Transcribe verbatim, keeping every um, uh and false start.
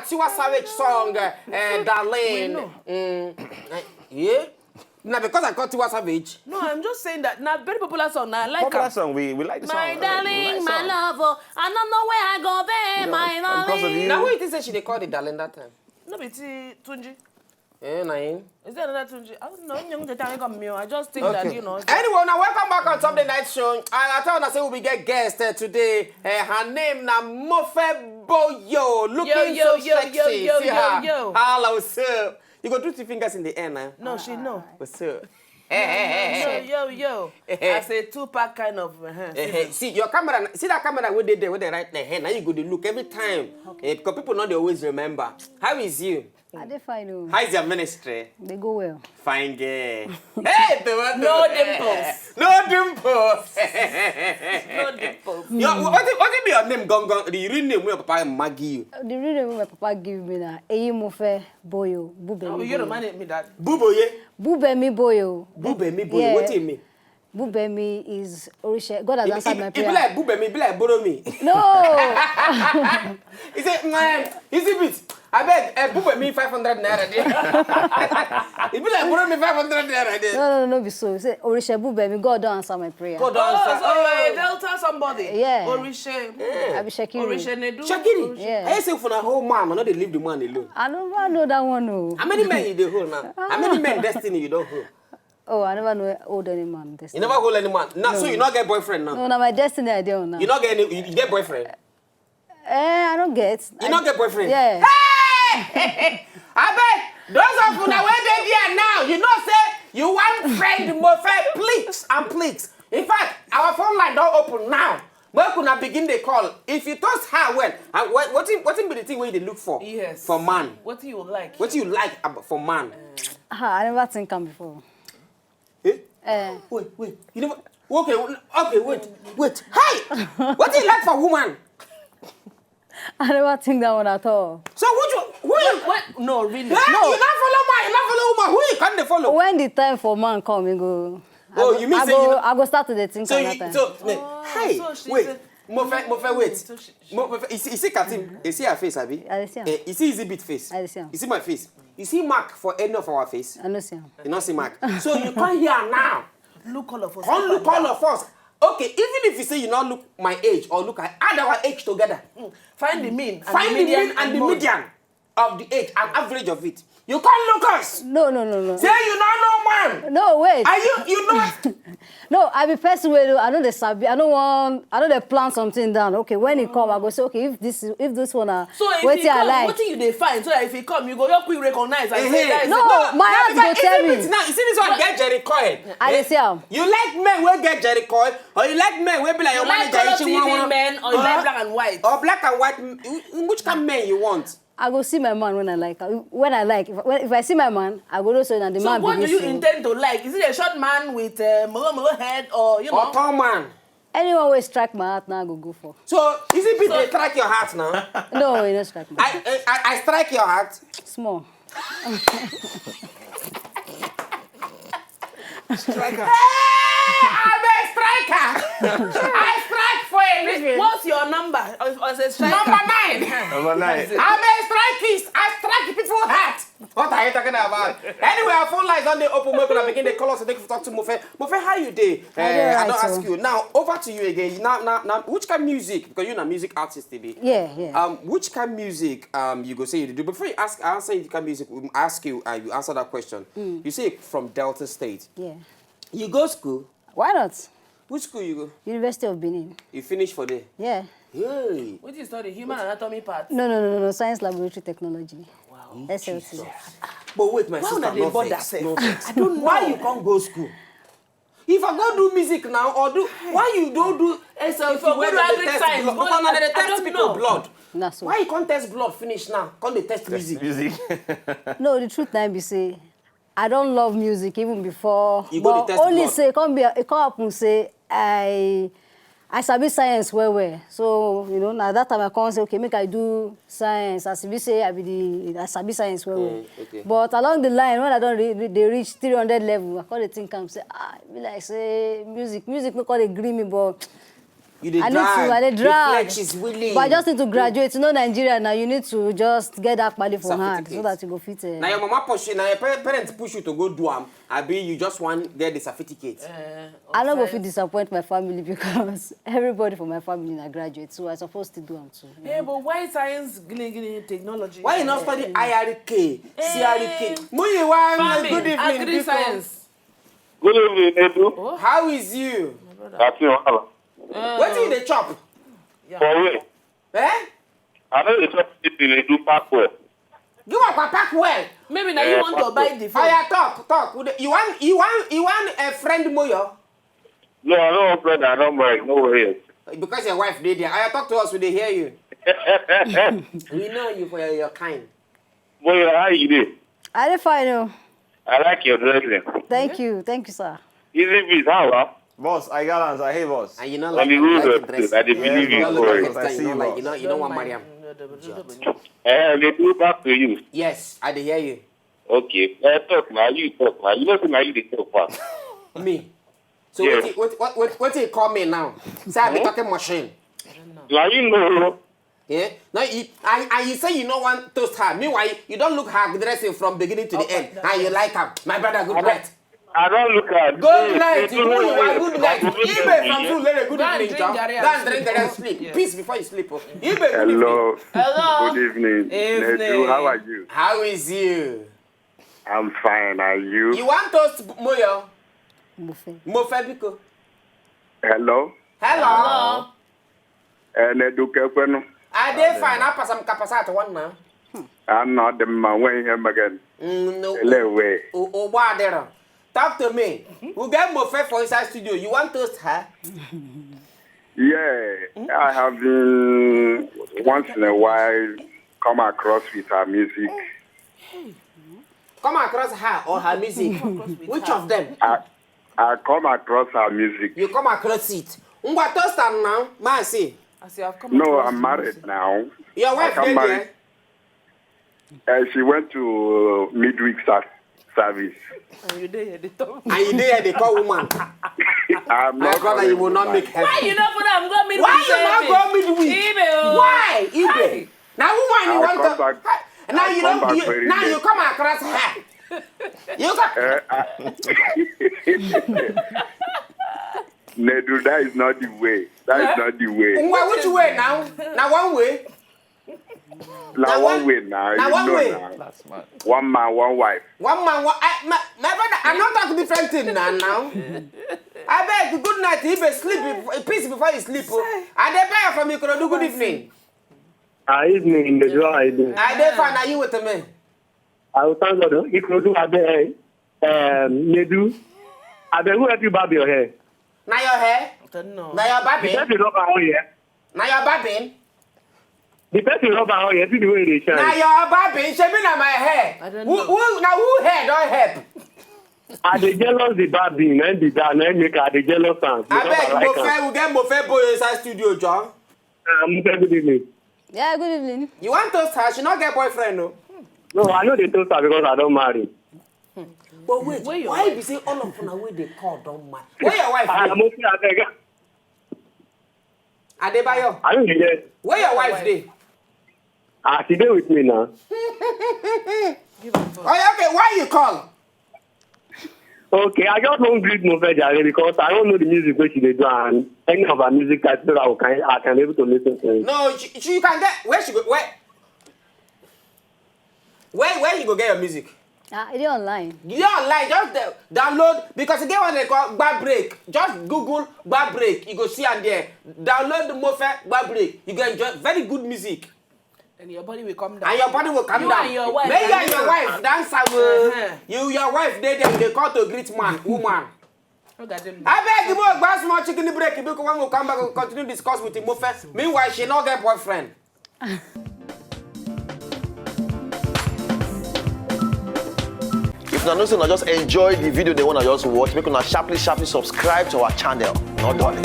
Tiwa Savage song, uh, Darlene. Mm, eh, yeah. Now because I call Tiwa Savage. No, I'm just saying that now very popular song. Now I like popular song. We, we like the song. My darling, my love, oh, I don't know where I go, babe, my darling. Now who you think say she dey call the darling that time? No be Tunji. Eh, na him. Is there another Tunji? I don't know. Young Jeta come me. I just think okay. That you know. Anyway, now welcome back on Sunday night show. I, I tell you, I say we get guest uh, today. Uh, her name na Mofe Boyo. Looking yo, yo, so yo, sexy. Yo, yo, See yo, her. Yo. Hello, sir. You go do two fingers in the air now. No, she no. What's up? Yo, yo, yo. I say two pack kind of. Uh, see your camera. See that camera where they there, where they right there. Now you go to look every time. Okay. Eh, because people not they always remember. How is you? I dey fine o. How is your ministry? They go well. Fine girl. Hey, the one. No dimples. No dimples. No dimples. Your, what, what be your name, Gong Gong? The real name where Papa Maggie you? The real name where Papa give me na Eyimofe Boyo Bubemi. Oh, you remind me that. Buboye. Bubemi Boyo. Bubemi Boyo. Yeah. What do you mean? Bubemi is Orisha. God has answered my prayer. If you like Bubemi, if you like borrow me. No. He said, man, is it bit? I beg, uh, Bubemi five hundred naira there. If you like borrow me five hundred naira there. No, no, no, no, be so. He said, Orisha Bubemi, God don't answer my prayer. God don't answer. Oh, so you're a Delta somebody? Yeah. Orisha. Yeah. I be Shakiri. Orisha Nedu. Shakiri? Yeah. I say for a whole man, I know they leave the man alone. I don't know that one, no. How many men you dey hold now? How many men destiny you don't hold? Oh, I never know hold any man. Destiny. You never hold any man. Now, no. So you not get boyfriend now? No, now my destiny I don't now. You not get any. You get boyfriend? Eh, I don't get. You I, not get boyfriend? Yeah. Hey! I bet those of una where they there now. You know say you want friend Mofe, please and please. In fact, our phone line don't open now. Make una begin the call. If you toast her well, and what what what be the thing where they look for? Yes. For man. What do you like? What do you like for man? Ah, I never think am before. Eh? Eh. Wait, wait. You never. Okay, okay, wait, wait. Hey! What do you like for woman? I never think that one at all. So what you who you what? No, really. Yeah, no. You not follow man, you not follow woman. Who you can they follow? When the time for man come, you go. Oh, go, you mean I say go, you know, I go start to the thing so you, that time. So, oh, hey, so wait. Mo fẹ́, mo fẹ́ wait. Mo fẹ́, you see, you see Katim? You see her face, Abi? I see her. Eh, you see Easy Beat face? I see her. You see my face? You see mark for any of our face? I don't see him. You don't see mark. So you come here now. Look all of us. Come look all of us. Okay, even if you say you not look my age or look at add our age together. Mm. Find the mean. And find the, median the mean and, and the median of the age and average of it. You can't look us. No, no, no, no. Say you not know man. No, wait. Are you you know? No, I be person wey I know the sabi. I don't want. I know they plan something down. Okay, when he come, I go say okay. If this is if this one, uh, so if he come, I like. What do you define? So that if he come, you go help we recognize and say that. No, my heart go tell me. Now you see this one get Jerry Coil. I dey see am. You like men wey get Jerry Coil, or you like men wey be like your manager? You like color T V men, or you like black and white? Or black and white? Which kind of men you want? I go see my man when I like. When I like, if, if I see my man, I go know say na the man be this. So what do you intend to like? Is it a short man with a uh, molo molo head or you know? Or tall man? Anyone wey strike my heart now, I go go for. So is it people so, strike your heart now? No, it don't strike my heart. I, I, I strike your heart. Small. Striker. Hey, I'm a striker. I strike for a living. What's your number as, as a striker? Number nine. Number nine. I'm a strikist. I strike people heart. What are you talking about? Anyway, our phone lines on the open. We're gonna begin the call us and talk to Mofe. Mofe, how you dey? Uh, I don't ask you now. Over to you again. Now, now, now, which kind of music? Because you're a music artist, T V. Yeah, yeah. Um, which kind of music um you go say you do? Before you ask, answer you kind of music. We ask you. Uh, you answer that question. Mm. You say from Delta State. Yeah. You go school? Why not? Which school you go? University of Benin. You finish for there? Yeah. Hey. What do you study? Human anatomy part? No, no, no, no, no. Science laboratory technology. Wow. S L T. Jesus. But wait, my sister, no vex, no vex. I don't know. Why you can't go school? If I go do music now, or do why you don't do S L T when they test blood? Because now they test people blood. Why you can't test blood finish now? Can't they test music? Music. No, the truth now be say I don't love music even before. You go but only say come be it come happen say I I sabi science well well. So you know now that time I come say okay make I do science as if say I be the I sabi science well well. Mm, okay. But along the line when I don't re- re- they reach three hundred level, I come dey think am say ah e be like say music music no come dey gree me but You dey I need to, drag. I dey The drag. Flesh is willing. But I just need to graduate. You know, Nigeria now, you need to just get that pali for hand so Certificate. That you go fit. Uh, Now your mama push you, now your pa- parents push you to go do am. Abi you just want get the certificate. Uh, I no go science. Fit disappoint my family because everybody for my family na graduate, so I suppose to do am too. Hey, but why science, gini, gini, technology? Why you not study I R K, C R K? Eh. Muyiwa, Farming, good evening. Agri Biko. Science. Good evening, Edu. How is you? That's your hour. What do you dey chop? For where? Eh? I know the chop people they do pack well. Give up and pack well. Maybe now you Eh, want to pastor. Buy the phone. Oya, talk, talk. We dey- You want, you want, you want a friend Moyo? No, I don't friend, I don't mind. No worries. Because your wife dey there. Oya, talk to us. We dey hear you. We know you for your, your kind. Boy, how you dey? I dey fine o. I like your dressing. Thank you, thank you, sir. Easy biz, how are? Boss, I got answer. Hey, boss. And you know, On like, I the rules like of your the dress. state, I dey You believe don't you look for like it. your style. You know, like, you know, you know one Mariam. Eh, they do back to you. Yes, I dey hear you. Okay, I talk now, you talk now. You know, say now you dey talk back. Me. So Yes. what, what, what, what, what you call me now? Say I be talking machine. Now you know, Yeah. Now you, and, and you say you no want toast her. Meanwhile, you don't look her dressing from beginning to the end, and you like her. My brother, good night. I don't look at. Good night, They you do are well. good night. I go make Ibe them from do Surulere, good Go and evening, drink John. garri and Go and drink sleep. garri and sleep. Yes. Peace before you sleep. Oh. Ibe, good evening. Hello. Hello. Good evening. Evening. Nedu, how are you? How is you? I'm fine. Are you? You want toast Moyo? Mofe. Mofe biko. Hello. Hello. Eh, Nedu Kekwenu. I dey fine. I pass some kapasa at one now. I'm not the man when him again. Mm, no. Lewe. O- Ogba Adero. Talk to me. We get Mofe for inside studio. You want toast her? Yeah, I have been once in a while come across with her music. Come across her or her music. Which of them? I, I come across her music. You come across it. Ngwa toast am now. Ma see. As you have come No, across I'm the married music. Now. Your I wife can't dey marry. There. Uh, she went to midweek ser- service. And you dey here, they talk. And you dey here, they call woman. I'm My not brother, you will not calling make woman. Why you heaven. Not go down? Go meet Why with you not Ibe. Go midweek? Ibe o. Why? Ibe. Hi. Now woman you I'll want come to. Back. Now I'll you come don't. Back You, very now late. You come across her. You come. Uh, I, Nedu, that is not the way. That is not the way. Ngwa, which way now? Now one way. Now Now one one- way now. now You one know way. Now. One man, one wife. One man, one. I, my, my brother, I'm not talking different thing now. Now. I beg, good night. Ibe, sleep, before- peace before you sleep. Oh. I dey buy from Ikorodu. Good evening. Ah, evening, Nedu. How are you doing? I dey fine. Are you with me? I will thank God. Ikorodu, I beg, um, Nedu, I beg, who help you barb your hair? Now your hair. I don't know. Now your The baby. person rub her own hair. Now your baby. The person rub her own hair. See the way they shine. Now your baby. Shebi na my hair. I don't Who, know. Who, now who hair don't help? I dey jealous the barbing, and the that, and make I dey jealous am. I Because beg I like am. Mofe. We get Mofe boy inside studio, John. Um, good evening. Yeah, good evening. You want toast her? She not get boyfriend, no. No, I know they toast her because I don't marry. But wait, Where your why wife? Be say all of una wey dey call don mad? Where your wife I dey? mostly I beg. Adebayo, I don't get. Where your wife dey? Ah, she dey with me now. Oh, yeah, okay. Why you call? Okay, I just wan greet Mofe jare because I don't know the music wey she dey do and any of her music titles so that I can, I can be able to listen to it. No, she, she, you can get where she go. Where? Where where you go get your music? Ah, it is online. You dey online, just de- download because e get one they call Gba Break. Just Google Gba Break, you go see am there. Download the Mofe Gba Break, you go enjoy very good music. And your body will come down. And your body will calm You down. And your wife Make you can and your listen. Wife dance away. Uh-huh. You your wife dey there, you dey call to greet man, woman. Look at them. I beg you more gbas small chicken break because when we come back, we continue discuss with Mofe. Meanwhile, she no get boyfriend. If na know say una just enjoy the video, they wanna just watch, make una sharply sharply subscribe to our channel. No darling.